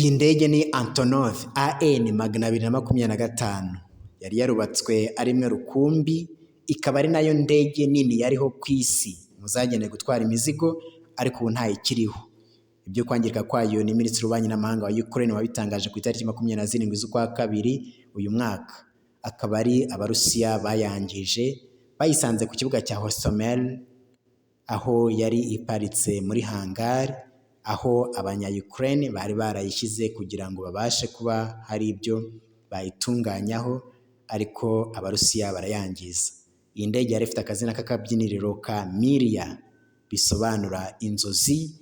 Iyi ndege ni Antonov AN 225, yari yarubatswe ari imwe rukumbi, ikaba ari nayo ndege nini yariho ku isi mu zagenewe gutwara imizigo, ariko ubu ntayikiriho. Ibyo kwangirika kwayo ni Minisitiri w'Ububanyi n'Amahanga wa Ukraine wabitangaje ku itariki 27 z'ukwa kabiri uyu mwaka. Akaba ari Abarusiya bayangije, bayisanze ku kibuga cya Hostomel, aho yari iparitse muri hangari, aho abanya Ukraine bari barayishyize kugira ngo babashe kuba hari ibyo bayitunganyaho, ariko Abarusiya barayangiza. Iyi ndege yari ifite akazina k'akabyiniriro ka Mriya, bisobanura inzozi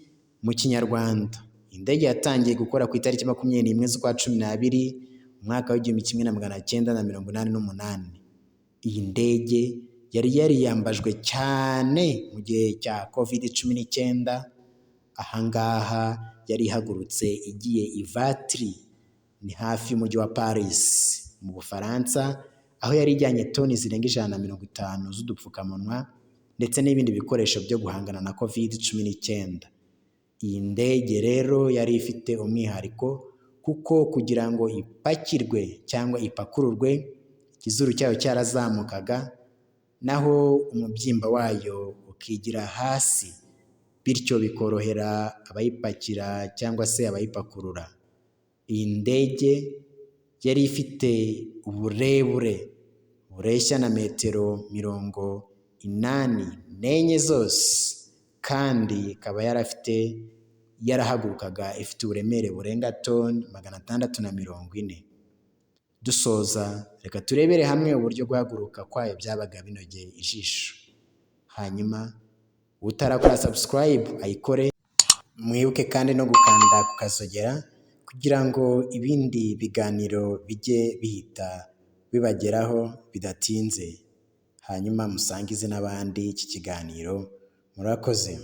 mu Kinyarwanda. Indege yatangiye gukora ku itariki 21 z'ukwa 12 umwaka w'1988. Iyi ndege yari yariyambajwe cyane mu gihe cya Covid 19, ahangaha yari ihagurutse igiye i Vatry, ni hafi y'umujyi wa Paris mu Bufaransa, aho yari ijyanye toni zirenga 150 z'udupfukamunwa ndetse n'ibindi bikoresho byo guhangana na Covid 19. Iyi ndege rero yari ifite umwihariko kuko kugira ngo ipakirwe cyangwa ipakururwe, ikizuru cyayo cyarazamukaga, naho umubyimba wayo ukigira hasi, bityo bikorohera abayipakira cyangwa se abayipakurura. Iyi ndege yari ifite uburebure bureshya na metero 84 zose, kandi ikaba yarafite yarahagurukaga ifite uburemere burenga toni 640. Dusoza reka turebere hamwe uburyo guhaguruka kwayo byabaga binogeye ijisho. Hanyuma utarakora subscribe ayikore, mwibuke kandi no gukanda ku kazogera kugira ngo ibindi biganiro bijye bihita bibageraho bidatinze. Hanyuma musangize n'abandi iki kiganiro, murakoze.